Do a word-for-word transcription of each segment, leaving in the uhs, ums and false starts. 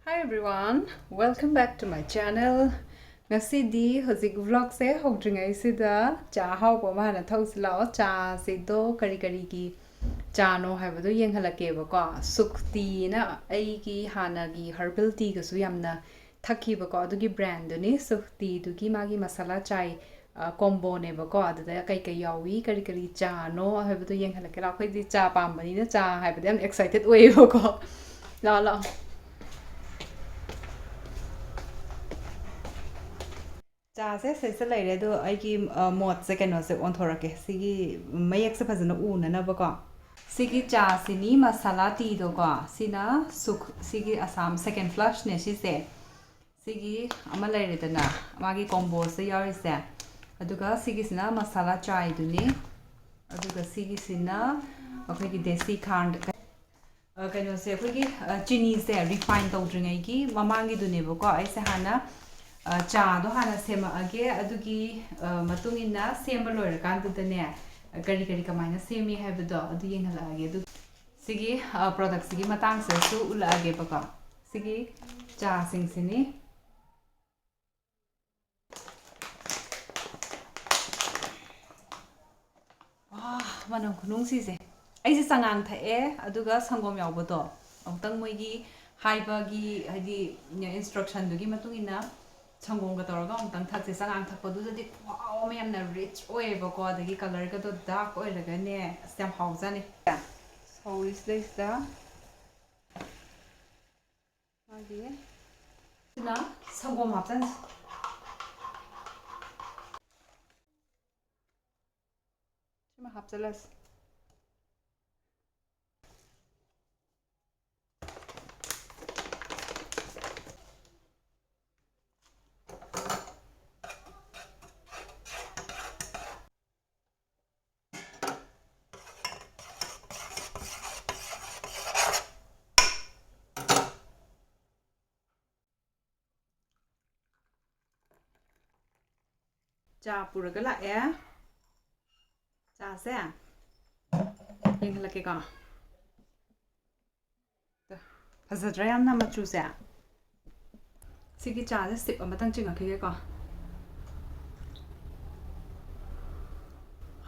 Hi everyone, welcome back to my channel. ꯉꯁꯤꯗꯤ ꯍꯧꯖꯤꯛ vlogꯁꯦ ꯍꯧꯗ꯭ꯔꯤꯉꯩꯁꯤꯗ ꯆꯥ ꯑꯍꯥꯎꯕ ꯑꯃ ꯍꯥꯟꯅ ꯊꯛꯎꯁꯤ ꯂꯥꯛꯑꯣ꯫ ꯆꯥꯁꯤꯗꯣ ꯀꯔꯤ ꯀꯔꯤꯒꯤ ꯆꯥꯅꯣ ꯍꯥꯏꯕꯗꯣ ꯌꯦꯡꯍꯜꯂꯛꯀꯦꯕꯀꯣ꯫ ꯁꯨꯛꯇꯤꯅ ꯑꯩꯒꯤ ꯍꯥꯟꯅꯒꯤ herbal teaꯒꯁꯨ ꯌꯥꯝꯅ ꯊꯛꯈꯤꯕꯀꯣ, ꯑꯗꯨꯒꯤ brandꯗꯨꯅꯤ꯫ ꯁꯨꯛꯇꯤꯗꯨꯒꯤ ꯃꯥꯒꯤ ꯃꯁꯥꯂꯥ ꯆꯥꯏ ꯑ, comboꯅꯦꯕꯀꯣ꯫ ꯑꯗꯨꯗ ꯀꯩꯀꯩ ꯌꯥꯎꯏ, ꯀꯔꯤ ꯀꯔꯤ ꯆꯥꯅꯣ ꯍꯥꯏꯕꯗꯣ ꯌꯦꯡꯍꯜꯂꯛꯀꯦ ꯂꯥꯛꯑꯣ꯫ ꯑꯩꯈꯣꯏꯗꯤ ꯆꯥ ꯄꯥꯝꯕꯅꯤꯅ ꯆꯥ ꯍꯥꯏꯕꯗ ꯌꯥꯝ excited ꯑꯣꯏꯌꯦꯕꯀꯣ꯫ ꯂꯥꯛꯑꯣ, ꯂꯥꯛꯑꯣ꯫ ꯆꯥꯁꯦ ꯁꯤꯗ ꯂꯩꯔꯦ, ꯑꯗꯣ ꯑꯩꯒꯤ, ꯑ, ꯃꯣꯠꯁꯦ ꯀꯩꯅꯣꯁꯦ ꯑꯣꯟꯊꯣꯔꯛꯀꯦ, ꯁꯤꯒꯤ ꯃꯌꯦꯛꯁꯦ ꯐꯖꯅ ꯎꯅꯅꯕꯀꯣ꯫ ꯁꯤꯒꯤ ꯆꯥꯁꯤꯅꯤ ꯃꯁꯥꯂꯥ teaꯗꯣꯀꯣ, ꯁꯤꯅ ꯁꯨꯛ, ꯁꯤꯒꯤ ꯑꯁꯥꯝ second flushꯅꯦ ꯁꯤꯁꯦ꯫ ꯁꯤꯒꯤ ꯑꯃ ꯂꯩꯔꯦꯗꯅ, ꯃꯥꯒꯤ comboꯁꯦ ꯌꯥꯎꯔꯤꯁꯦ꯫ ꯑꯗꯨꯒ ꯁꯤꯒꯤꯁꯤꯅ ꯃꯁꯥꯂꯥ ꯆꯥꯏꯗꯨꯅꯤ꯫ ꯑꯗꯨꯒ ꯁꯤꯒꯤꯁꯤꯅ ꯑꯩꯈꯣꯏꯒꯤ ꯗꯦꯁꯤ ꯈꯥꯟ꯫ ꯑ, ꯀꯩꯅꯣꯁꯦ, ꯑꯩꯈꯣꯏꯒꯤ, ꯑ, ꯆꯤꯅꯤꯁꯦ refine ꯇꯧꯗ꯭ꯔꯤꯉꯩꯒꯤ ꯃꯃꯥꯡꯒꯤꯗꯨꯅꯦꯕꯀꯣ꯫ ꯑꯩꯁꯦ ꯍꯥꯟꯅ, ꯑ, ꯆꯥꯗꯣ ꯍꯥꯟꯅ ꯁꯦꯝꯃꯛꯑꯒꯦ꯫ ꯑꯗꯨꯒꯤ, ꯑ, ꯃꯇꯨꯡ ꯏꯟꯅ ꯁꯦꯝꯕ ꯂꯣꯏꯔꯀꯥꯟꯗꯨꯗꯅꯦ, ꯀꯔꯤ ꯀꯔꯤ ꯀꯃꯥꯏꯅ ꯁꯦꯝꯃꯤ ꯍꯥꯏꯕꯗꯣ ꯑꯗꯨ ꯌꯦꯡꯍꯜꯂꯛꯑꯒꯦ꯫ ꯑꯗꯨ ꯁꯤꯒꯤ, ꯑ, productꯁꯤꯒꯤ ꯃꯇꯥꯡꯁꯤꯗꯁꯨ ꯎꯠꯂꯛꯑꯒꯦꯕꯀꯣ꯫ ꯁꯤꯒꯤ ꯆꯥꯁꯤꯡꯁꯤꯅꯤ꯫ ꯋꯥ, ꯃꯅꯝ ꯈꯨꯅꯨꯡꯁꯤꯁꯦ! ꯑꯩꯁꯦ ꯆꯉꯥꯡ ꯊꯛꯑꯦ, ꯑꯗꯨꯒ ꯁꯪꯒꯣꯝ ꯌꯥꯎꯕꯗꯣ ꯑꯃꯨꯛꯇꯪ ꯃꯣꯏꯒꯤ ꯍꯥꯏꯕꯒꯤ, ꯍꯥꯏꯗꯤ, instructionꯗꯨꯒꯤ ꯃꯇꯨꯡ ꯏꯟꯅ ꯁꯪꯒꯣꯝꯒ ꯇꯧꯔꯒ ꯑꯃꯨꯛꯇꯪ ꯊꯛꯁꯦ꯫ ꯆꯉꯥꯡ ꯊꯛꯄꯗꯨꯗꯗꯤ ꯈꯨꯍꯥꯎ ꯑꯃ ꯌꯥꯝꯅ rich ꯑꯣꯏꯌꯦꯕꯀꯣ, ꯑꯗꯒꯤ colorꯒꯗꯣ dark ꯑꯣꯏꯔꯒꯅꯦ, ꯑꯁ, ꯌꯥꯝ ꯍꯥꯎꯖꯥꯠꯅꯤ꯫ ꯁꯧꯔꯤꯁꯤꯗꯩꯁꯤꯗ ꯃꯥꯒꯤ ꯁꯤꯅ ꯁꯪꯒꯣꯝ ꯍꯥꯞꯆꯟꯁꯤ꯫ ꯁꯤꯃ ꯍꯥꯞꯆꯜꯂꯁꯤ꯫ ꯆꯥ ꯄꯨꯔꯒ ꯂꯥꯛꯑꯦ꯫ ꯆꯥꯁꯦ ꯌꯦꯡꯍꯜꯂꯛꯀꯦꯀꯣ꯫ ꯐꯖꯗ꯭ꯔꯥ ꯌꯥꯝꯅ ꯃꯆꯨꯁꯦ? ꯁꯤꯒꯤ ꯆꯥꯁꯦ sip ꯑꯃꯇꯪ ꯆꯤꯡꯉꯛꯈꯤꯒꯦꯀꯣ꯫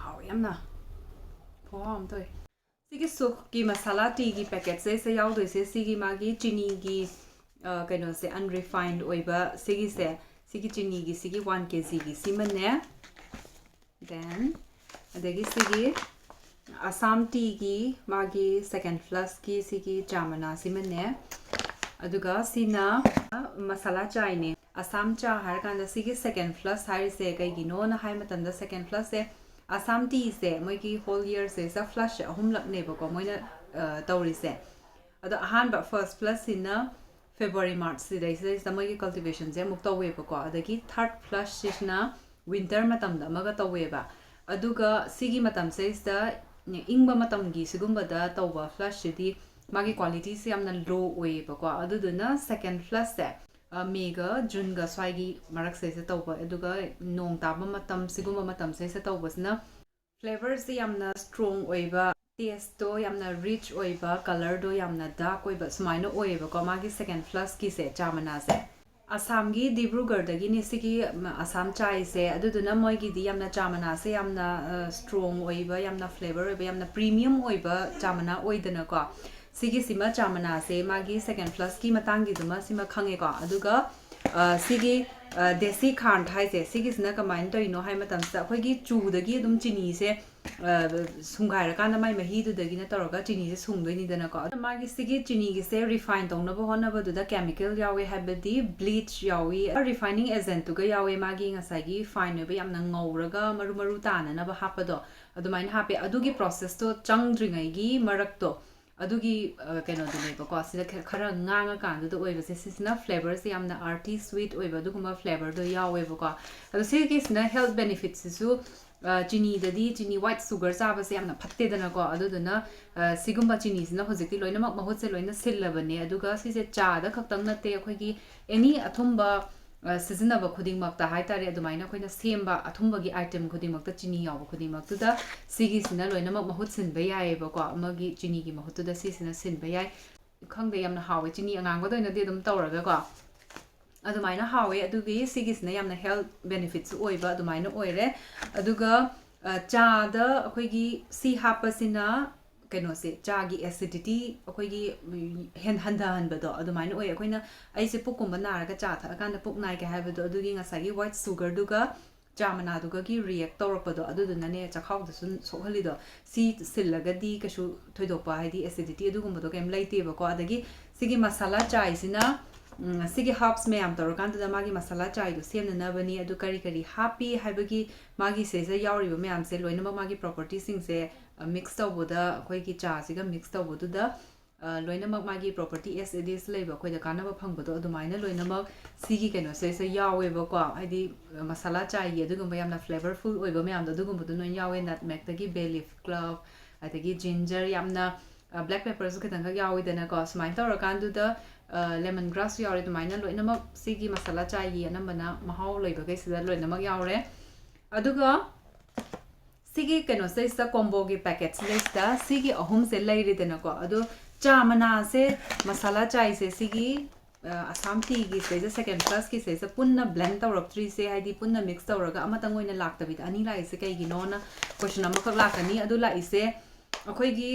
ꯍꯥꯎꯋꯦ ꯌꯥꯝꯅ꯫ ꯈꯨꯍꯥꯎ ꯑꯃ ꯇꯧꯋꯦ꯫ ꯁꯤꯒꯤ ꯁꯨꯞꯀꯤ ꯃꯁꯥꯂꯥ ꯇꯤꯒꯤ ꯄꯦꯀꯦꯠꯁꯦ ꯁꯤꯗ ꯌꯥꯎꯗꯣꯏꯁꯦ ꯁꯤꯒꯤ ꯃꯥꯒꯤ ꯆꯤꯅꯤꯒꯤ, ꯑ, ꯀꯩꯅꯣꯁꯦ, unrefined ꯑꯣꯏꯕ ꯁꯤꯒꯤꯁꯦ, ꯁꯤꯒꯤ ꯆꯤꯅꯤꯒꯤ ꯁꯤꯒꯤ ꯋꯥꯟ ꯀꯦ ꯖꯤꯒꯤ ꯁꯤꯃꯅꯦ꯫ Then ꯑꯗꯒꯤ ꯁꯤꯒꯤ ꯑꯁꯥꯝ ꯇꯤꯒꯤ ꯃꯥꯒꯤ second flushꯀꯤ ꯁꯤꯒꯤ ꯆꯥ ꯃꯅꯥꯁꯤꯃꯅꯦ꯫ ꯑꯗꯨꯒ ꯁꯤꯅ ꯃꯁꯥꯂꯥ ꯆꯥꯏꯅꯦ꯫ ꯑꯁꯥꯝ ꯆꯥ ꯍꯥꯏꯔꯀꯥꯟꯗ ꯁꯤꯒꯤ second flush ꯍꯥꯏꯔꯤꯁꯦ ꯀꯩꯒꯤꯅꯣꯅ ꯍꯥꯏ ꯃꯇꯝꯗ, second flushꯁꯦ ꯑꯁꯥꯝ ꯇꯤꯁꯦ ꯃꯣꯏꯒꯤ whole yearꯁꯤꯗ flush ꯑꯍꯨꯝꯂꯛꯅꯦꯕꯀꯣ ꯃꯣꯏꯅ, ꯑ, ꯇꯧꯔꯤꯁꯦ꯫ ꯑꯗꯣ ꯑꯍꯥꯟꯕ first flushꯁꯤꯅ February March ꯁꯤꯗꯩꯁꯤꯗꯩꯁꯤꯗ ꯃꯣꯏꯒꯤ cultivationꯁꯦ ꯑꯃꯨꯛ ꯇꯧꯋꯦꯕꯀꯣ꯫ ꯑꯗꯒꯤ third flushꯁꯤꯁꯤꯅ winter ꯃꯇꯝꯗ ꯑꯃꯒ ꯇꯧꯋꯦꯕ꯫ ꯑꯗꯨꯒ ꯁꯤꯒꯤ ꯃꯇꯝꯁꯤꯗꯩꯁꯤꯗ ꯏꯪꯕ ꯃꯇꯝꯒꯤ ꯁꯤꯒꯨꯝꯕꯗ ꯇꯧꯕ flushꯁꯤꯗꯤ ꯃꯥꯒꯤ qualityꯁꯦ ꯌꯥꯝꯅ low ꯑꯣꯏꯌꯦꯕꯀꯣ꯫ ꯑꯗꯨꯗꯨꯅ second flushꯁꯦ, ꯑ, Mayꯒ Juneꯒ ꯁ꯭ꯋꯥꯏꯒꯤ ꯃꯔꯛꯁꯤꯗꯩꯁꯤꯗ ꯇꯧꯕ, ꯑꯗꯨꯒ ꯅꯣꯡ ꯇꯥꯕ ꯃꯇꯝ, ꯁꯤꯒꯨꯝꯕ ꯃꯇꯝꯁꯤꯗꯩꯁꯤꯗ ꯇꯧꯕꯁꯤꯅ flavorꯁꯦ ꯌꯥꯝꯅ strong ꯑꯣꯏꯕ, tasteꯇꯣ ꯌꯥꯝꯅ rich ꯑꯣꯏꯕ, colourꯗꯣ ꯌꯥꯝꯅ dark ꯑꯣꯏꯕ, ꯁꯨꯃꯥꯏꯅ ꯑꯣꯏꯌꯦꯕꯀꯣ ꯃꯥꯒꯤ second flushꯀꯤꯁꯦ, ꯆꯥ ꯃꯅꯥꯁꯦ꯫ ꯑꯁꯥꯝꯒꯤ ꯗꯤꯕ꯭ꯔꯨꯒꯔꯗꯒꯤꯅꯤ ꯁꯤꯒꯤ, ꯎꯝ, ꯑꯁꯥꯝ ꯆꯥꯏꯁꯦ꯫ ꯑꯗꯨꯗꯨꯅ ꯃꯣꯏꯒꯤꯗꯤ ꯌꯥꯝꯅ ꯆꯥ ꯃꯅꯥꯁꯦ ꯌꯥꯝꯅ, ꯑ, strong ꯑꯣꯏꯕ, ꯌꯥꯝꯅ flavour ꯑꯣꯏꯕ, ꯌꯥꯝꯅ premium ꯑꯣꯏꯕ ꯆꯥ ꯃꯅꯥ ꯑꯣꯏꯗꯅꯀꯣ꯫ ꯁꯤꯒꯤꯁꯤꯃ ꯆꯥ ꯃꯅꯥꯁꯦ ꯃꯥꯒꯤ second flushꯀꯤ ꯃꯇꯥꯡꯒꯤꯗꯨꯃ ꯁꯤꯃ ꯈꯪꯉꯦꯀꯣ꯫ ꯑꯗꯨꯒ, ꯑ, ꯁꯤꯒꯤ, ꯑ, ꯗꯦꯁꯤ ꯈꯥꯟꯗ ꯍꯥꯏꯁꯦ, ꯁꯤꯒꯤꯁꯤꯅ ꯀꯃꯥꯏꯅ ꯇꯧꯔꯤꯅꯣ ꯍꯥꯏ ꯃꯇꯝꯁꯤꯗ, ꯑꯩꯈꯣꯏꯒꯤ ꯆꯨꯗꯒꯤ ꯑꯗꯨꯝ ꯆꯤꯅꯤꯁꯦ, ꯑ, ꯁꯨꯡꯒꯥꯏꯔꯀꯥꯟꯗ ꯃꯥꯏ ꯃꯍꯤꯗꯨꯗꯒꯤꯅ ꯇꯧꯔꯒ ꯆꯤꯅꯤꯁꯦ ꯁꯨꯡꯗꯣꯏꯅꯤꯗꯅꯀꯣ꯫ ꯑꯗꯣ ꯃꯥꯒꯤ ꯁꯤꯒꯤ ꯆꯤꯅꯤꯒꯤꯁꯦ refine ꯇꯧꯅꯕ ꯍꯣꯠꯅꯕꯗꯨꯗ chemical ꯌꯥꯎꯋꯦ, ꯍꯥꯏꯕꯗꯤ bleach ꯌꯥꯎꯋꯤ, refining agentꯇꯨꯒ ꯌꯥꯎꯋꯦ, ꯃꯥꯒꯤ ꯉꯁꯥꯏꯒꯤ fine ꯑꯣꯏꯕ ꯌꯥꯝꯅ ꯉꯧꯔꯒ ꯃꯔꯨ ꯃꯔꯨ ꯇꯥꯅꯅꯕ ꯍꯥꯞꯄꯗꯣ, ꯑꯗꯨꯃꯥꯏꯅ ꯍꯥꯞꯄꯦ꯫ ꯑꯗꯨꯒꯤ processꯇꯣ ꯆꯪꯗ꯭ꯔꯤꯉꯩꯒꯤ ꯃꯔꯛꯇꯣ, ꯑꯗꯨꯒꯤ, ꯑ, ꯀꯩꯅꯣꯗꯨꯅꯦꯕꯀꯣ꯫ ꯁꯤꯗ ꯈ-, ꯈꯔ ꯉꯥꯡꯉꯀꯥꯟꯗꯨꯗ ꯑꯣꯏꯕꯁꯦ, ꯁꯤꯁꯤꯅ flavourꯁꯦ ꯌꯥꯝꯅ earthy sweet ꯑꯣꯏꯕ ꯑꯗꯨꯒꯨꯝꯕ flavourꯗꯣ ꯌꯥꯎꯋꯦꯕꯀꯣ꯫ ꯑꯗꯣ ꯁꯤꯒꯤꯁꯤꯅ health benefitꯁꯤꯁꯨ, ꯑ, ꯆꯤꯅꯤꯗꯗꯤ, ꯆꯤꯅꯤ white sugar ꯆꯥꯕꯁꯦ ꯌꯥꯝꯅ ꯐꯠꯇꯦꯗꯅꯀꯣ꯫ ꯑꯗꯨꯗꯨꯅ, ꯑ, ꯁꯤꯒꯨꯝꯕ ꯆꯤꯅꯤꯁꯤꯅ ꯍꯧꯖꯤꯛꯇꯤ ꯂꯣꯏꯅꯃꯛ ꯃꯍꯨꯠꯁꯦ ꯂꯣꯏꯅ ꯁꯤꯜꯂꯕꯅꯦ꯫ ꯑꯗꯨꯒ ꯁꯤꯁꯦ ꯆꯥꯗ ꯈꯛꯇꯪ ꯅꯠꯇꯦ, ꯑꯩꯈꯣꯏꯒꯤ any ꯑꯊꯨꯝꯕ, ꯑ, ꯁꯤꯖꯤꯟꯅꯕ ꯈꯨꯗꯤꯡꯃꯛꯇ ꯍꯥꯏꯇꯥꯔꯦ, ꯑꯗꯨꯃꯥꯏꯅ ꯑꯩꯈꯣꯏꯅ ꯁꯦꯝꯕ ꯑꯊꯨꯝꯕꯒꯤ item ꯈꯨꯗꯤꯡꯃꯛꯇ, ꯆꯤꯅꯤ ꯌꯥꯎꯕ ꯈꯨꯗꯤꯡꯃꯛꯇꯨꯗ ꯁꯤꯒꯤꯁꯤꯅ ꯂꯣꯏꯅꯃꯛ ꯃꯍꯨꯠ ꯁꯤꯟꯕ ꯌꯥꯏꯌꯦꯕꯀꯣ꯫ ꯑꯃꯒꯤ ꯆꯤꯅꯤꯒꯤ ꯃꯍꯨꯠꯇꯨꯗ ꯁꯤꯁꯤꯅ ꯁꯤꯟꯕ ꯌꯥꯏ꯫ ꯈꯪꯗꯦ, ꯌꯥꯝꯅ ꯍꯥꯎꯋꯦ꯫ ꯆꯤꯅꯤ ꯑꯉꯥꯡꯕꯗ ꯑꯣꯏꯅꯗꯤ ꯑꯗꯨꯝ ꯇꯧꯔꯒꯀꯣ꯫ ꯑꯗꯨꯃꯥꯏꯅ ꯍꯥꯎꯋꯦ꯫ ꯑꯗꯨꯒꯤ ꯁꯤꯒꯤꯁꯤꯅ ꯌꯥꯝꯅ health benefits ꯑꯣꯏꯕ ꯑꯗꯨꯃꯥꯏꯅ ꯑꯣꯏꯔꯦ꯫ ꯑꯗꯨꯒ ꯆꯥꯗ ꯑꯩꯈꯣꯏꯒꯤ ꯁꯤ ꯍꯥꯞꯄꯁꯤꯅ ꯀꯩꯅꯣꯁꯦ, ꯆꯥꯒꯤ acidity ꯑꯩꯈꯣꯏꯒꯤ ꯍꯦꯟ ꯍꯟꯊꯍꯟꯕꯗꯣ ꯑꯗꯨꯃꯥꯏꯅ ꯑꯣꯏ꯫ ꯑꯩꯈꯣꯏꯅ, ꯑꯩꯁꯦ ꯄꯨꯛꯀꯨꯝꯕ ꯅꯥꯔꯒ ꯆꯥ ꯊꯛꯑꯀꯥꯟꯗ ꯄꯨꯛ ꯅꯥꯏꯒꯦ ꯍꯥꯏꯕꯗꯣ, ꯑꯗꯨꯒꯤ ꯉꯁꯥꯏꯒꯤ white sugarꯗꯨꯒ ꯆꯥ ꯃꯅꯥꯗꯨꯒꯒꯤ react ꯇꯧꯔꯛꯄꯗꯣ ꯑꯗꯨꯗꯨꯅꯅꯦ ꯆꯈꯥꯎꯗꯁꯨ ꯁꯣꯛꯍꯜꯂꯤꯗꯣ꯫ ꯁꯤ ꯁꯤꯜꯂꯒꯗꯤ ꯀꯩꯁꯨ ꯊꯣꯏꯗꯣꯛꯄ, ꯍꯥꯏꯗꯤ acidity ꯑꯗꯨꯒꯨꯝꯕꯗꯣ ꯀꯩꯝ ꯂꯩꯇꯦꯕꯀꯣ꯫ ꯑꯗꯒꯤ ꯁꯤꯒꯤ ꯃꯁꯥꯂꯥ ꯆꯥꯏꯁꯤꯅ, ꯎꯝ, ꯁꯤꯒꯤ herbs ꯃꯌꯥꯝ ꯇꯧꯔꯀꯥꯟꯗꯨꯗ ꯃꯥꯒꯤ ꯃꯁꯥꯂꯥ ꯆꯥꯏꯗꯣ ꯁꯦꯝꯅꯅꯕꯅꯤ꯫ ꯑꯗꯨ ꯀꯔꯤ ꯀꯔꯤ ꯍꯥꯞꯄꯤ ꯍꯥꯏꯕꯒꯤ ꯃꯥꯒꯤ ꯁꯤꯗꯩꯁꯤꯗ ꯌꯥꯎꯔꯤꯕ ꯃꯌꯥꯝꯁꯦ ꯂꯣꯏꯅꯃꯛ ꯃꯥꯒꯤ propertyꯁꯤꯡꯁꯦ mix ꯇꯧꯕꯗ, ꯑꯩꯈꯣꯏꯒꯤ ꯆꯥꯁꯤꯒ mix ꯇꯧꯕꯗꯨꯗ ꯂꯣꯏꯅꯃꯛ ꯃꯥꯒꯤ property as it is ꯂꯩꯕ, ꯑꯩꯈꯣꯏꯗ ꯀꯥꯟꯅꯕ ꯐꯪꯕꯗꯣ ꯑꯗꯨꯃꯥꯏꯅ ꯂꯣꯏꯅꯃꯛ ꯁꯤꯒꯤ ꯀꯩꯅꯣꯁꯤꯗꯩꯁꯤꯗ ꯌꯥꯎꯋꯦꯕꯀꯣ꯫ ꯍꯥꯏꯗꯤ ꯃꯁꯥꯂꯥ ꯆꯥꯏꯒꯤ ꯑꯗꯨꯒꯨꯝꯕ ꯌꯥꯝꯅ flavorful ꯑꯣꯏꯕ ꯃꯌꯥꯝꯗꯣ ꯑꯗꯨꯒꯨꯝꯕꯗꯣ ꯂꯣꯏ ꯌꯥꯎꯋꯦ꯫ Nutmegꯇꯒꯤ bay leaf, clove, ꯑꯗꯒꯤ ginger, ꯌꯥꯝꯅ black pepperꯁꯨ ꯈꯤꯇꯪꯈꯛ ꯌꯥꯎꯋꯤꯗꯅꯀꯣ꯫ ꯁꯨꯃꯥꯏꯅ ꯇꯧꯔꯀꯥꯟꯗꯨꯗ lemon grassꯁꯨ ꯌꯥꯎꯔꯦ꯫ ꯑꯗꯨꯃꯥꯏꯅ ꯂꯣꯏꯅꯃꯛ ꯁꯤꯒꯤ ꯃꯁꯥꯂꯥ ꯆꯥꯏꯒꯤ ꯑꯅꯝꯕꯅ ꯃꯍꯥꯎ ꯂꯩꯕꯈꯩꯁꯤꯗ ꯂꯣꯏꯅꯃꯛ ꯌꯥꯎꯔꯦ꯫ ꯑꯗꯨꯒ ꯁꯤꯒꯤ ꯀꯩꯅꯣꯁꯤꯗꯩꯁꯤꯗ, comboꯒꯤ packetꯁꯤꯗꯩꯁꯤꯗ ꯁꯤꯒꯤ ꯑꯍꯨꯝꯁꯦ ꯂꯩꯔꯦꯗꯅꯀꯣ꯫ ꯑꯗꯣ ꯆꯥ ꯃꯅꯥꯁꯦ, ꯃꯁꯥꯂꯥ ꯆꯥꯏꯁꯦ ꯁꯤꯒꯤ ꯑꯁꯥꯝ teaꯒꯤ ꯁꯤꯗꯩꯁꯤꯗ, Second Plusꯀꯤ ꯁꯤꯗꯩꯁꯤꯗ ꯄꯨꯟꯅ blend ꯇꯧꯔꯛꯇ꯭ꯔꯤꯁꯦ, ꯍꯥꯏꯗꯤ ꯄꯨꯟꯅ mix ꯇꯧꯔꯒ ꯑꯃꯇꯪ ꯑꯣꯏꯅ ꯂꯥꯛꯇꯕꯤꯗ ꯑꯅꯤ ꯂꯥꯛꯏꯁꯦ ꯀꯩꯒꯤꯅꯣꯅ question ꯑꯃꯈꯛ ꯂꯥꯛꯀꯅꯤ꯫ ꯑꯗꯨ ꯂꯥꯛꯏꯁꯦ ꯑꯩꯈꯣꯏꯒꯤ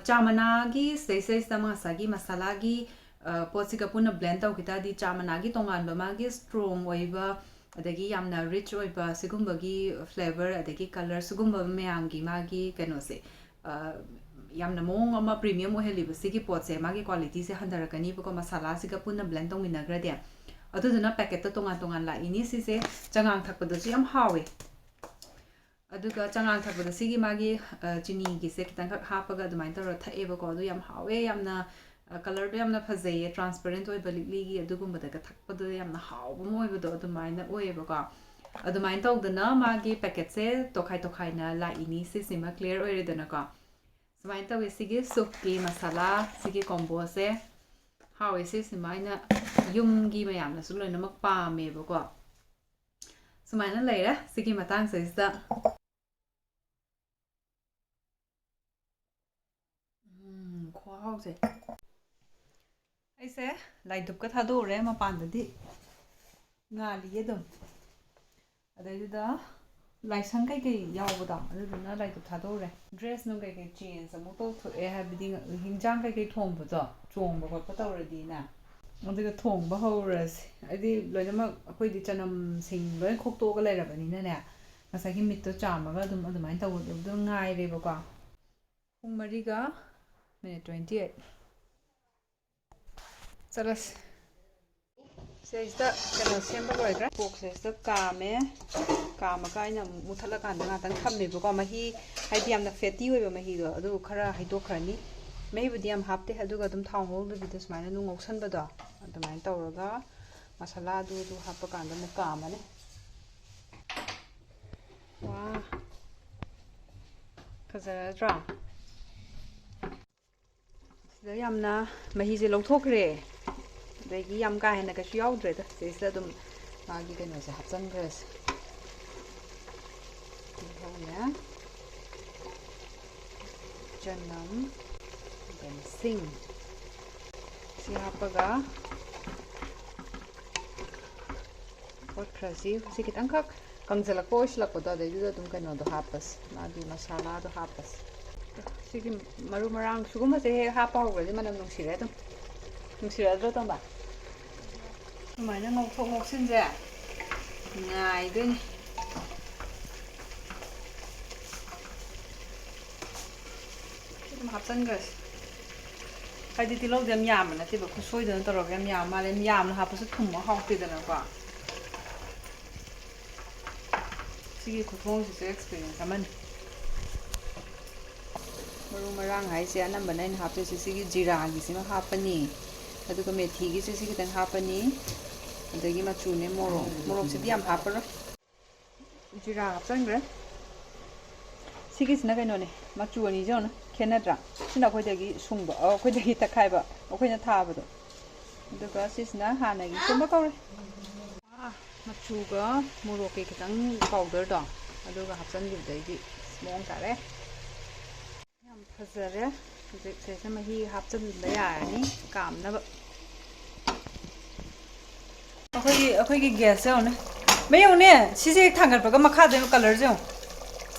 ꯆꯥ ꯃꯅꯥꯒꯤ ꯁꯤꯗꯩꯁꯤꯗꯩꯁꯤꯗ ꯉꯁꯥꯏꯒꯤ ꯃꯁꯥꯂꯥꯒꯤ ꯄꯣꯠꯁꯤꯒ ꯄꯨꯟꯅ blend ꯇꯧꯈꯤ ꯇꯥꯔꯗꯤ ꯆꯥ ꯃꯅꯥꯒꯤ ꯇꯣꯉꯥꯟꯕ ꯃꯥꯒꯤ strong ꯑꯣꯏꯕ, ꯑꯗꯒꯤ ꯌꯥꯝꯅ rich ꯑꯣꯏꯕ ꯁꯤꯒꯨꯝꯕꯒꯤ flavor, ꯑꯗꯒꯤ colour, ꯁꯤꯒꯨꯝꯕ ꯃꯌꯥꯝꯒꯤ ꯃꯥꯒꯤ ꯀꯩꯅꯣꯁꯦ, ꯌꯥꯝꯅ ꯃꯑꯣꯡ ꯑꯃ premium ꯑꯣꯏꯍꯜꯂꯤꯕ ꯁꯤꯒꯤ ꯄꯣꯠꯁꯦ, ꯃꯥꯒꯤ qualityꯁꯦ ꯍꯟꯊꯔꯛꯀꯅꯤꯕꯀꯣ, ꯃꯁꯥꯂꯥꯁꯤꯒ ꯄꯨꯟꯅ blend ꯇꯧꯃꯤꯟꯅꯈ꯭ꯔꯗꯤ꯫ ꯑꯗꯨꯗꯨꯅ packetꯇ ꯇꯣꯉꯥꯟ ꯇꯣꯉꯥꯟ ꯂꯥꯛꯏꯅꯤ꯫ ꯁꯤꯁꯦ ꯆꯉꯥꯡ ꯊꯛꯄꯗꯁꯨ ꯌꯥꯝ ꯍꯥꯎꯋꯦ꯫ ꯑꯗꯨꯒ ꯆꯉꯥꯡ ꯊꯛꯄꯗ ꯁꯤꯒꯤ ꯃꯥꯒꯤ ꯆꯤꯅꯤꯒꯤꯁꯦ ꯈꯤꯇꯪꯈꯛ ꯍꯥꯞꯄꯒ ꯑꯗꯨꯃꯥꯏꯅ ꯇꯧꯔꯒ ꯊꯛꯑꯦꯕꯀꯣ꯫ ꯑꯗꯨ ꯌꯥꯝ ꯍꯥꯎꯋꯦ, ꯌꯥꯝꯅ colourꯗꯣ ꯌꯥꯝꯅ ꯐꯖꯩꯌꯦ, transparent ꯑꯣꯏꯕ ꯂꯤꯛꯂꯤꯒꯤ ꯑꯗꯨꯒꯨꯝꯕꯗꯒ ꯊꯛꯄꯗꯣ ꯌꯥꯝꯅ ꯍꯥꯎꯕ ꯑꯃ ꯑꯣꯏꯕꯗꯣ ꯑꯗꯨꯃꯥꯏꯅ ꯑꯣꯏꯌꯦꯕꯀꯣ꯫ ꯑꯗꯨꯃꯥꯏꯅ ꯇꯧꯗꯅ ꯃꯥꯒꯤ packetꯁꯦ ꯇꯣꯈꯥꯏ ꯇꯣꯈꯥꯏꯅ ꯂꯥꯛꯏꯅꯤ꯫ ꯁꯤꯁꯤꯃ clear ꯑꯣꯏꯔꯦꯗꯅꯀꯣ꯫ ꯁꯨꯃꯥꯏꯅ ꯇꯧꯋꯤ꯫ ꯁꯤꯒꯤ soupꯀꯤ ꯃꯁꯥꯂꯥ, ꯁꯤꯒꯤ comboꯁꯦ ꯍꯥꯎꯋꯦ꯫ ꯁꯤꯁꯤꯃ ꯑꯩꯅ ꯌꯨꯝꯒꯤ ꯃꯌꯥꯝꯅꯁꯨ ꯂꯣꯏꯅꯃꯛ ꯄꯥꯝꯃꯦꯕꯀꯣ꯫ ꯁꯨꯃꯥꯏꯅ ꯂꯩꯔꯦ ꯁꯤꯒꯤ ꯃꯇꯥꯡꯁꯤꯗꯩꯁꯤꯗ꯫ ꯎꯝ, ꯈꯨꯍꯥꯎꯁꯦ꯫ ꯑꯩꯁꯦ ꯂꯥꯏꯗꯨꯛꯀ ꯊꯥꯗꯣꯛꯎꯔꯦ ꯃꯄꯥꯟꯗꯗꯤ꯫ ꯉꯥꯜꯂꯤꯌꯦ ꯑꯗꯨꯝ꯫ ꯑꯗꯩꯗꯨꯗ ꯂꯥꯏꯁꯪ ꯀꯩꯀꯩ ꯌꯥꯎꯕꯗꯣ, ꯑꯗꯨꯗꯨꯅ ꯂꯥꯏꯗꯨꯛ ꯊꯥꯗꯣꯛꯎꯔꯦ꯫ ꯗ꯭ꯔꯦꯁ ꯅꯨꯡ ꯀꯩꯀꯩ ꯆꯦꯟꯖ ꯑꯃꯨꯛ ꯇꯧꯊꯣꯛꯑꯦ, ꯍꯥꯏꯕꯗꯤ ꯍꯤꯟꯖꯥꯡ ꯀꯩꯀꯩ ꯊꯣꯡꯕꯗꯣ ꯆꯣꯡꯕ ꯈꯣꯠꯄ ꯇꯧꯔꯗꯤꯅ꯫ ꯑꯗꯨꯒ ꯊꯣꯡꯕ ꯍꯧꯔꯁꯦ꯫ ꯍꯥꯏꯗꯤ ꯂꯣꯏꯅꯃꯛ ꯑꯩꯈꯣꯏꯗꯤ ꯆꯅꯝꯁꯤꯡ ꯂꯣꯏ ꯈꯣꯛꯇꯣꯛꯑꯒ ꯂꯩꯔꯕꯅꯤꯅꯅꯦ, ꯉꯁꯥꯏꯒꯤ ꯃꯤꯠꯇꯣ ꯆꯥꯝꯃꯒ ꯑꯗꯨꯝ ꯑꯗꯨꯃꯥꯏꯅ ꯇꯧꯕꯗꯣ ꯉꯥꯏꯔꯦꯕꯀꯣ꯫ ꯄꯨꯡ ꯃꯔꯤꯒ ꯃꯤꯅꯤꯠ ꯇ꯭ꯋꯦꯟꯇꯤ ꯑꯩꯠ꯫ ꯆꯠꯂꯁꯤ꯫ ꯁꯤꯗꯩꯁꯤꯗ ꯀꯩꯅꯣ ꯁꯦꯝꯕ ꯂꯣꯏꯈ꯭ꯔꯦ꯫ ꯄꯣꯛꯁꯦ ꯁꯤꯗ ꯀꯥꯝꯃꯦ꯫ ꯀꯥꯝꯃꯒ ꯑꯩꯅ ꯑꯃꯨꯛ ꯃꯨꯊꯠꯂꯀꯥꯟꯗ ꯉꯥꯛꯇꯪ ꯊꯝꯃꯦꯕꯀꯣ꯫ ꯃꯍꯤ, ꯍꯥꯏꯗꯤ ꯌꯥꯝꯅ ꯐꯦꯇꯤ ꯑꯣꯏꯕ ꯃꯍꯤꯗꯣ, ꯑꯗꯨ ꯈꯔ ꯍꯩꯗꯣꯛꯈ꯭ꯔꯅꯤ꯫ ꯃꯍꯤꯕꯨꯗꯤ ꯌꯥꯝ ꯍꯥꯞꯇꯦ, ꯑꯗꯨꯒ ꯑꯗꯨꯝ ꯊꯥꯎ ꯉꯧꯗꯕꯤꯗ ꯁꯨꯃꯥꯏꯅ ꯑꯗꯨꯝ ꯉꯧꯁꯟꯕꯗꯣ, ꯑꯗꯨꯃꯥꯏꯅ ꯇꯧꯔꯒ ꯃꯁꯥꯂꯥꯗꯨ ꯑꯗꯨ ꯍꯥꯞꯄ ꯀꯥꯟꯗ ꯑꯃꯨꯛ ꯀꯥꯝꯃꯅꯤ꯫ ꯋꯥ, ꯐꯖꯔꯗ꯭ꯔꯣ? ꯁꯤꯗ ꯌꯥꯝꯅ ꯃꯍꯤꯁꯦ ꯂꯧꯊꯣꯛꯈ꯭ꯔꯦ꯫ ꯑꯗꯒꯤ ꯌꯥꯝ ꯀꯥ ꯍꯦꯟꯅ ꯀꯩꯁꯨ ꯌꯥꯎꯗ꯭ꯔꯦꯗ꯫ ꯁꯤꯗꯩꯁꯤꯗ ꯑꯗꯨꯝ ꯃꯥꯒꯤ ꯀꯩꯅꯣꯁꯦ ꯍꯥꯞꯆꯤꯟꯈ꯭ꯔꯁꯦ꯫ ꯇꯤꯜꯍꯧꯅꯦ, ꯆꯅꯝ, ꯑꯗꯒꯤ ꯁꯤꯡ꯫ ꯁꯤ ꯍꯥꯞꯄꯒ ꯑꯣꯠꯈ꯭ꯔꯁꯤ꯫ ꯁꯤ ꯈꯤꯇꯪꯈꯛ ꯀꯪꯁꯤꯜꯂꯛꯄ ꯑꯣꯏꯁꯤꯜꯂꯛꯄꯗꯣ, ꯑꯗꯩꯗꯨꯗ ꯑꯗꯨꯝ ꯀꯩꯅꯣꯗꯣ ꯍꯥꯞꯄꯁꯤ, ꯃꯥꯒꯤ ꯃꯁꯥꯂꯥꯗꯣ ꯍꯥꯞꯄꯁꯤ꯫ ꯁꯤꯒꯤ ꯃꯔꯨ ꯃꯔꯥꯡ ꯁꯤꯒꯨꯝꯕꯁꯦ ꯍꯦꯛ ꯍꯥꯞꯄ ꯍꯧꯈ꯭ꯔꯗꯤ ꯃꯅꯝ ꯅꯨꯡꯁꯤꯔꯦ ꯑꯗꯨꯝ꯫ ꯅꯨꯡꯁꯤꯔꯗ꯭ꯔꯣ, ꯇꯣꯝꯕ? ꯑꯗꯨꯃꯥꯏꯅ ꯉꯧꯊꯣꯛ ꯉꯧꯁꯤꯟꯁꯦ ꯉꯥꯏꯗꯣꯏꯅꯤ꯫ ꯁꯤ ꯑꯗꯨꯝ ꯍꯥꯞꯆꯤꯟꯈ꯭ꯔꯁꯤ꯫ ꯍꯥꯏꯗꯤ ꯇꯤꯜꯍꯧꯗꯤ ꯌꯥꯝ ꯌꯥꯝꯕ ꯅꯠꯇꯦꯕ, ꯈꯨꯠꯁꯣꯏꯗꯅ ꯇꯧꯔꯒ ꯌꯥꯝ ꯌꯥꯝꯕ ꯃꯥꯜꯂꯦ꯫ ꯌꯥꯝ ꯌꯥꯝꯅ ꯍꯥꯞꯄꯁꯨ ꯊꯨꯝꯕ ꯍꯥꯎꯇꯦꯗꯅꯀꯣ꯫ ꯁꯤꯒꯤ ꯈꯨꯊꯣꯡꯁꯤꯁꯨ ꯑꯦꯛꯁꯄꯤꯔꯤꯌꯦꯟꯁ ꯑꯃꯅꯤ꯫ ꯃꯔꯨ ꯃꯔꯥꯡ ꯍꯥꯏꯁꯦ ꯑꯅꯝꯕꯅ ꯑꯩꯅ ꯍꯥꯞꯇꯣꯏꯁꯦ ꯁꯤꯒꯤ ꯖꯤꯔꯥꯒꯤꯁꯤꯃ ꯍꯥꯞꯄꯅꯤ, ꯑꯗꯨꯒ ꯃꯦꯊꯤꯒꯤꯁꯦ ꯁꯤ ꯈꯤꯇꯪ ꯍꯥꯞꯄꯅꯤ, ꯑꯗꯒꯤ ꯃꯆꯨꯅꯦ, ꯃꯣꯔꯣꯛ, ꯃꯣꯔꯣꯛꯁꯤꯗꯤ ꯌꯥꯝ ꯍꯥꯞꯄꯔꯣꯏ꯫ ꯖꯤꯔꯥ ꯍꯥꯞꯆꯤꯟꯈ꯭ꯔꯦ꯫ ꯁꯤꯒꯤꯁꯤꯅ ꯀꯩꯅꯣꯅꯦ, ꯃꯆꯨ ꯑꯅꯤꯁꯦ ꯌꯦꯡꯉꯨꯅꯦ, ꯈꯦꯠꯅꯗ꯭ꯔꯥ? ꯁꯤꯅ ꯑꯩꯈꯣꯏꯗꯒꯤ ꯁꯨꯡꯕ, ꯑ, ꯑꯩꯈꯣꯏꯗꯒꯤ ꯇꯛꯈꯥꯏꯕ, ꯑꯩꯈꯣꯏꯅ ꯊꯥꯕꯗꯣ꯫ ꯑꯗꯨꯒ ꯁꯤꯁꯤꯅ ꯍꯥꯟꯅꯒꯤ ꯁꯦꯝꯕ ꯀꯧꯔꯦ꯫ ꯑꯥ, ꯃꯆꯨꯒ ꯃꯣꯔꯣꯛꯀꯤ ꯈꯤꯇꯪ ꯄꯥꯎꯗꯔꯗꯣ, ꯑꯗꯨꯒ ꯍꯥꯞꯆꯤꯟꯈꯤꯕꯗꯩꯗꯤ ꯃꯑꯣꯡ ꯇꯥꯔꯦ꯫ ꯌꯥꯝ ꯐꯖꯔꯦ꯫ ꯍꯧꯖꯤꯛ ꯁꯤꯗꯩꯁꯤꯗ ꯃꯍꯤ ꯍꯥꯞꯆꯤꯟꯕ ꯌꯥꯔꯅꯤ ꯀꯥꯝꯅꯕ꯫ ꯑꯩꯈꯣꯏꯒꯤ ꯑꯩꯈꯣꯏꯒꯤ ꯒ꯭ꯌꯥꯁꯁꯦ ꯌꯦꯡꯉꯨꯅꯦ꯫ ꯃꯩ ꯌꯦꯡꯉꯨꯅꯦ, ꯁꯤꯁꯦ ꯍꯦꯛ ꯊꯥꯡꯒꯠꯄꯒ ꯃꯈꯥꯗ ꯌꯦꯡꯉꯨ, ꯀꯂꯔꯁꯦ ꯌꯦꯡꯉꯨ꯫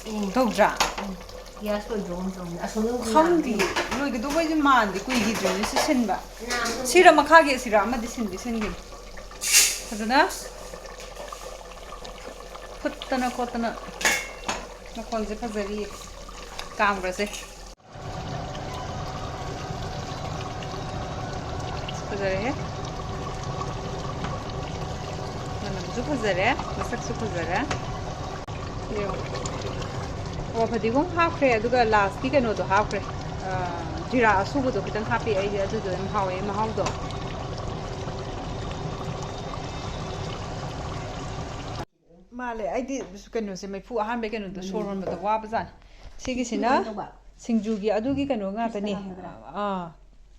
ꯎꯝ꯫ ꯇꯧꯗ꯭ꯔꯥ? ꯎꯝ꯫ ꯒ꯭ꯌꯥꯁ ꯂꯣꯏꯗ꯭ꯔꯣ ꯑꯃ ꯇꯧꯅꯤ꯫ ꯑꯁꯣꯝꯗ ꯑꯃꯨꯛ ꯈꯪꯗꯦ꯫ ꯂꯥꯛꯑꯦ꯫ ꯂꯣꯏꯒꯗꯧꯕꯩꯁꯦ ꯃꯥꯟꯗꯦ, ꯀꯨꯏꯈꯤꯗ꯭ꯔꯤꯅꯦ ꯁꯤ ꯁꯤꯟꯕ꯫ ꯅꯍꯥꯟ ꯁꯤꯔ ꯃꯈꯥꯒꯤ ꯁꯤꯔ ꯑꯃꯗꯤ ꯁꯤꯟꯗꯤ ꯁꯤꯟꯈꯤꯕꯅꯤ꯫ ꯐꯖꯅ ꯐꯨꯠꯇꯅ ꯈꯣꯠꯇꯅ ꯃꯈꯣꯟꯁꯦ ꯐꯖꯔꯤꯌꯦ꯫ ꯀꯥꯝꯈ꯭ꯔꯁꯦ꯫ ꯐꯖꯔꯦꯍꯦ꯫ ꯃꯅꯝꯁꯨ ꯐꯖꯔꯦ, ꯃꯁꯛꯁꯨ ꯐꯖꯔꯦ꯫ ꯌꯦꯡꯉꯣ꯫ ꯑꯣ, ꯐꯗꯤꯒꯣꯝ ꯍꯥꯞꯈ꯭ꯔꯦ, ꯑꯗꯨꯒ ꯂꯥꯁꯀꯤ ꯀꯩꯅꯣꯗꯣ ꯍꯥꯞꯈ꯭ꯔꯦ꯫ ꯑꯥ, ꯖꯤꯔꯥ ꯑꯁꯨꯕꯗꯣ ꯈꯤꯇꯪ ꯍꯥꯞꯄꯤ ꯑꯩꯗꯤ, ꯑꯗꯨꯗꯣ ꯌꯥꯝ ꯍꯥꯎꯋꯦ ꯃꯍꯥꯎꯗꯣ꯫ ꯃꯥꯜꯂꯦ꯫ ꯑꯩꯗꯤ ꯀꯩꯅꯣꯁꯦ, ꯃꯩꯐꯨ ꯑꯍꯥꯟꯕꯩ ꯀꯩꯅꯣꯗꯣ ꯎꯝ꯫ ꯁꯣꯔ ꯍꯣꯟꯕꯗ ꯋꯥꯕꯖꯥꯠꯅꯤ꯫ ꯁꯤꯒꯤꯁꯤꯅ ꯀꯃꯥꯏꯅ ꯇꯧꯕ? ꯁꯤꯡꯖꯨꯒꯤ ꯑꯗꯨꯒꯤ ꯀꯩꯅꯣ ꯉꯥꯛꯇꯅꯤ꯫ ꯐ꯭ꯔꯤꯖꯇ ꯊꯝꯒꯗ꯭ꯔꯥ? ꯑꯥ,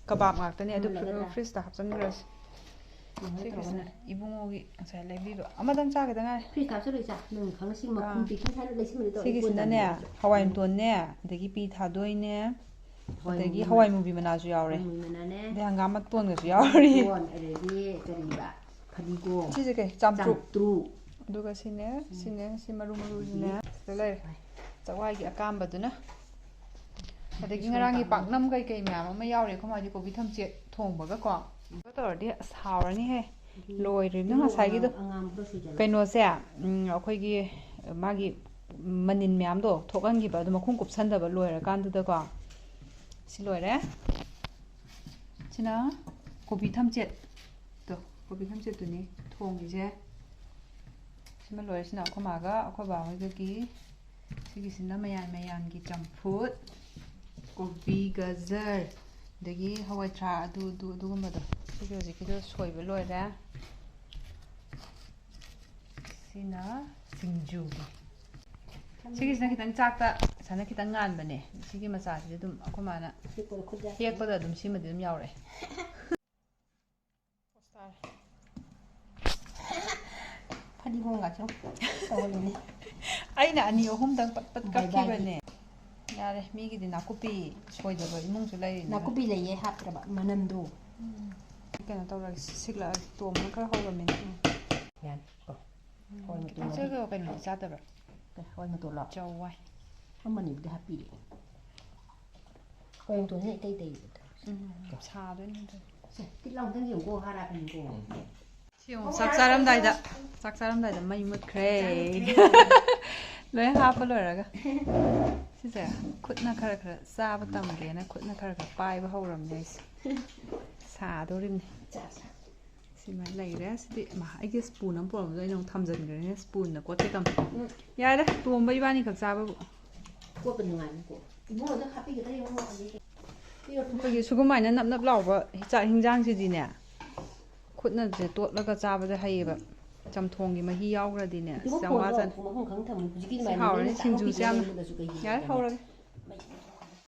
ꯀꯕꯥꯕ ꯉꯥꯛꯇꯅꯤ꯫ ꯑꯗꯨ ꯃꯨꯜꯂꯒꯗ꯭ꯔꯥ? ꯐ꯭ꯔꯤꯖꯇ ꯍꯥꯞꯆꯤꯟꯈ꯭ꯔꯁꯤ꯫ ꯀꯃꯥꯏꯅ ꯁꯤꯒꯤꯁꯤꯅ ꯇꯧꯔꯒꯅ? ꯏꯕꯨꯡꯉꯣꯒꯤ ꯉꯁꯥꯏ ꯂꯩꯕꯤꯕ꯫ ꯑꯃꯗꯪ ꯆꯥꯒꯗ ꯉꯥꯏꯔꯤ꯫ ꯐ꯭ꯔꯤꯖꯇ ꯍꯥꯞꯆꯜꯂꯣ ꯏꯆꯥ꯫ ꯅꯪ ꯈꯪꯉ ꯁꯤ ꯃꯈꯨꯝ ꯑꯥ꯫ ꯄꯤꯛꯈꯤ ꯊꯟꯅ ꯂꯩꯁꯤꯟꯕꯗꯣ ꯇꯧꯔ ꯁꯤꯒꯤꯁꯤꯅꯅꯦ, ꯏꯀꯣꯟ ꯇꯥꯅꯤ꯫ ꯍꯋꯥꯏ ꯎꯝ꯫ ꯃꯇꯣꯟꯅꯦ, ꯑꯗꯒꯤ ꯄꯤ ꯊꯥꯗꯣꯏꯅꯦ, ꯍꯋꯥꯏ ꯑꯗꯒꯤ ꯃꯨꯕꯤ ꯍꯋꯥꯏ ꯃꯅꯥ꯫ ꯃꯨꯕꯤ ꯃꯅꯥꯁꯨ ꯌꯥꯎꯔꯦ꯫ ꯍꯋꯥꯏ ꯃꯨꯕꯤ ꯃꯅꯥꯅꯦ꯫ ꯑꯗꯩ ꯍꯪꯒꯥꯝ ꯃꯇꯣꯟꯒꯁꯨ ꯌꯥꯎꯔꯤ꯫ ꯃꯇꯣꯟ, ꯑꯗꯒꯤ ꯀꯔꯤꯕ? ꯐꯗꯤꯒꯣꯝ꯫ ꯁꯤꯁꯦ ꯀꯩ? ꯆꯥꯝꯇ꯭ꯔꯨ꯫ ꯆꯥꯝꯇ꯭ꯔꯨ꯫ ꯑꯗꯨꯒ ꯁꯤꯅꯦ, ꯎꯝ꯫ ꯁꯤꯅꯦ, ꯁꯤ ꯃꯔꯨ ꯃꯔꯨꯁꯤꯅꯦ꯫ ꯎꯝ꯫ ꯁꯤꯗ ꯂꯩꯔꯦ꯫ ꯍꯣꯏ꯫ ꯆꯋꯥꯏꯒꯤ ꯑꯀꯥꯝꯕꯗꯨꯅ꯫ ꯑꯗꯒꯤ ꯕꯦꯁꯣꯟ ꯉꯔꯥꯡꯒꯤ ꯄꯥꯛꯅꯝ꯫ ꯄꯥꯛꯅꯝ ꯀꯩꯀꯩ ꯃꯌꯥꯝ ꯑꯃ ꯌꯥꯎꯔꯦ꯫ ꯑꯩꯈꯣꯏ ꯃꯥꯗꯤ ꯀꯣꯕꯤ ꯊꯝꯆꯦꯠ ꯊꯣꯡꯕꯒꯀꯣ꯫ ꯑꯗꯨ ꯇꯧꯔꯗꯤ ꯑꯁ ꯍꯥꯎꯔꯅꯤꯍꯦ꯫ ꯎꯝ꯫ ꯂꯣꯏꯔꯦ ꯏꯕꯦꯝꯃ ꯃꯔꯨ ꯉꯁꯥꯏꯒꯤꯗꯣ꯫ ꯑꯉꯥꯡ-, ꯑꯉꯥꯡꯕꯗꯣ ꯁꯣꯏꯖꯜꯂꯣ꯫ ꯀꯩꯅꯣꯁꯦ, ꯎꯝ, ꯑꯩꯈꯣꯏꯒꯤ ꯃꯥꯒꯤ ꯃꯅꯤꯟ ꯃꯌꯥꯝꯗꯣ ꯊꯣꯛꯍꯟꯈꯤꯕ, ꯑꯗꯨ ꯃꯈꯨꯝ ꯀꯨꯞꯁꯟꯗꯕ ꯂꯣꯏꯔꯀꯥꯟꯗꯨꯗꯀꯣ꯫ ꯁꯤ ꯂꯣꯏꯔꯦ꯫ ꯁꯤꯅ ꯀꯣꯕꯤ ꯊꯝꯆꯦꯠꯇꯣ, ꯀꯣꯕꯤ ꯊꯝꯆꯦꯠꯇꯨꯅꯤ ꯊꯣꯡꯉꯤꯁꯦ꯫ ꯁꯤꯃ ꯂꯣꯏꯔꯦ꯫ ꯁꯤꯅ ꯑꯩꯈꯣꯏ ꯃꯥꯒ ꯑꯩꯈꯣꯏ ꯕꯥ ꯍꯣꯏꯒꯒꯤ꯫ ꯁꯤꯒꯤꯁꯤꯅ ꯃꯌꯥꯟ ꯃꯌꯥꯟꯒꯤ ꯆꯝꯐꯨꯠ, ꯀꯣꯕꯤ, ꯒꯖꯔ, ꯑꯗꯒꯤ ꯍꯋꯥꯏꯊ꯭ꯔꯥꯛ, ꯑꯗꯨ, ꯑꯗꯨ, ꯑꯗꯨꯒꯨꯝꯕꯗꯣ꯫ ꯁꯤꯒꯤ ꯍꯧꯖꯤꯛꯀꯤꯗꯣ ꯁꯣꯏꯕ ꯂꯣꯏꯔꯦ꯫ ꯁꯤꯅ ꯁꯤꯡꯖꯨꯒꯤ꯫ ꯁꯤꯒꯤꯁꯤꯅ ꯈꯤꯇꯪ ꯆꯥꯛꯇ ꯁꯨꯃꯥꯏꯅ ꯈꯤꯇꯪ ꯉꯥꯟꯕꯅꯦ꯫ ꯁꯤꯒꯤ ꯃꯆꯥꯁꯤꯗꯤ ꯑꯗꯨꯝ ꯑꯩꯈꯣꯏ ꯃꯥꯅ ꯍꯦꯛꯄꯗ ꯈꯨꯠ ꯌꯥꯏ꯫ ꯍꯦꯛꯄꯗ ꯑꯗꯨꯝ ꯁꯤꯃꯗꯤ ꯑꯗꯨꯝ ꯌꯥꯎꯔꯛꯑꯦ꯫ ꯐꯗꯤꯒꯣꯝꯒꯁꯨ ꯇꯧꯍꯜꯂꯤꯅꯦ꯫ ꯑꯩꯅ ꯑꯅꯤ ꯑꯍꯨꯝꯗꯪ ꯄꯠ ꯄꯠ ꯕꯥꯏ ꯕꯥꯏꯒꯤ꯫ ꯀꯛꯈꯤꯕꯅꯦ꯫ ꯌꯥꯔꯦ, ꯃꯤꯒꯤꯗꯤ ꯅꯥꯀꯨꯞꯄꯤ ꯁꯣꯏꯗꯕ ꯏꯃꯨꯡꯁꯨ ꯂꯩꯔꯤꯅꯦ꯫ ꯅꯥꯀꯨꯞꯄꯤ ꯂꯩꯌꯦ, ꯍꯥꯞꯇ꯭ꯔꯕ ꯃꯅꯝꯗꯣ꯫ ꯎꯝ꯫ ꯀꯩꯅꯣ ꯇꯧꯔꯒꯦ, ꯁꯤꯛꯂꯛꯑꯒꯦ꯫ ꯇꯣꯝꯕꯅ ꯈꯔ ꯍꯧꯔꯝꯃꯤꯅ꯫ ꯎꯝ꯫ ꯌꯥꯅꯤ꯫ ꯑꯣ꯫ ꯍꯋꯥꯏ ꯃꯇꯣꯟ ꯏꯆꯦꯒ ꯀꯩꯅꯣꯗꯤ ꯆꯥꯗꯕ꯭ꯔꯥ? ꯀꯩ ꯍꯋꯥꯏ ꯃꯇꯣꯟꯂꯣ? ꯆꯋꯥꯏ꯫ ꯑꯃꯅꯤꯕꯨꯗꯤ ꯍꯥꯞꯄꯤꯔꯦ꯫ ꯍꯋꯥꯏ ꯃꯇꯣꯟꯁꯤꯅ ꯏꯇꯩ ꯇꯩꯕꯗꯣ꯫ ꯎꯝ, ꯁꯥꯗꯣꯏꯅꯦ ꯑꯗꯨ꯫ ꯁꯦ, ꯇꯤꯠ ꯂꯥꯎ ꯑꯝꯇꯪ ꯌꯦꯡꯉꯨꯀꯣ, ꯍꯥꯔꯥ ꯀꯩꯅꯣꯀꯣ꯫ ꯁꯤ ꯌꯦꯡꯉꯣ, ꯆꯥꯛ ꯆꯥꯔꯝꯗꯥꯏꯗ, ꯆꯥꯛ ꯆꯥꯔꯝꯗꯥꯏꯗ ꯃꯩ ꯃꯨꯠꯈ꯭ꯔꯦ꯫ ꯂꯣꯏ ꯍꯥꯞꯄ ꯂꯣꯏꯔꯒ꯫ ꯁꯤꯁꯦ ꯈꯨꯠꯅ ꯈꯔ ꯈꯔ ꯆꯥꯕ ꯇꯝꯒꯦꯅ ꯈꯨꯠꯅ ꯈꯔ ꯈꯔ ꯄꯥꯏꯕ ꯍꯧꯔꯝꯅꯦ ꯑꯩꯁꯦ꯫ ꯁꯥꯗꯣꯔꯤꯕꯅꯤ꯫ ꯁꯤꯃ ꯂꯩꯔꯦ꯫ ꯁꯤꯗꯤ ꯃꯥ, ꯑꯩꯒꯤ ꯁ꯭ꯄꯨꯟ ꯑꯃ ꯄꯨꯔꯝꯕꯗꯣ ꯑꯩꯅ ꯑꯃꯨꯛ ꯊꯝꯖꯤꯟꯈ꯭ꯔꯦꯅꯦ꯫ ꯁ꯭ꯄꯨꯟꯅ ꯀꯣꯠꯀꯦ ꯇꯝ꯫ ꯎꯝ꯫ ꯌꯥꯔꯦ, ꯇꯣꯝꯕ ꯏꯕꯥꯅꯤ ꯈꯛ ꯆꯥꯕꯕꯨ꯫ ꯀꯣꯠꯄ ꯅꯨꯡꯉꯥꯏꯅꯤꯀꯣ꯫ ꯏꯕꯨꯡꯉꯣꯗ ꯍꯥꯞꯄꯤꯒꯗ꯭ꯔꯥ ꯌꯦꯡꯉꯣ, ꯍꯧꯖꯤꯛ꯫ ꯑꯩꯈꯣꯏꯒꯤ ꯁꯨꯒꯨꯃꯥꯏꯅ ꯅꯞ ꯅꯞ ꯂꯥꯎꯕ ꯆꯥꯛ ꯍꯤꯟꯖꯥꯡꯁꯤꯗꯤꯅꯦ, ꯈꯨꯠꯅꯁꯦ ꯇꯣꯠꯂꯒ ꯆꯥꯕꯗ ꯍꯩꯌꯦꯕ꯫ ꯆꯝꯊꯣꯡꯒꯤ ꯃꯍꯤ ꯌꯥꯎꯈ꯭ꯔꯗꯤꯅꯦ, ꯑꯁ, ꯌꯥꯝ ꯋꯥꯖꯅꯤ꯫ ꯃꯐꯝ ꯈꯪ ꯊꯝꯃꯨ꯫ ꯍꯧꯖꯤꯛꯀꯤ ꯁꯤ ꯑꯗꯨꯃꯥꯏꯅ ꯍꯥꯎꯔꯅꯤ, ꯅꯪꯅ ꯁꯤꯡꯖꯨꯁꯦ ꯌꯥꯝꯅ꯫ ꯆꯥꯛ ꯌꯥꯔꯦ, ꯍꯧꯔꯒꯦ꯫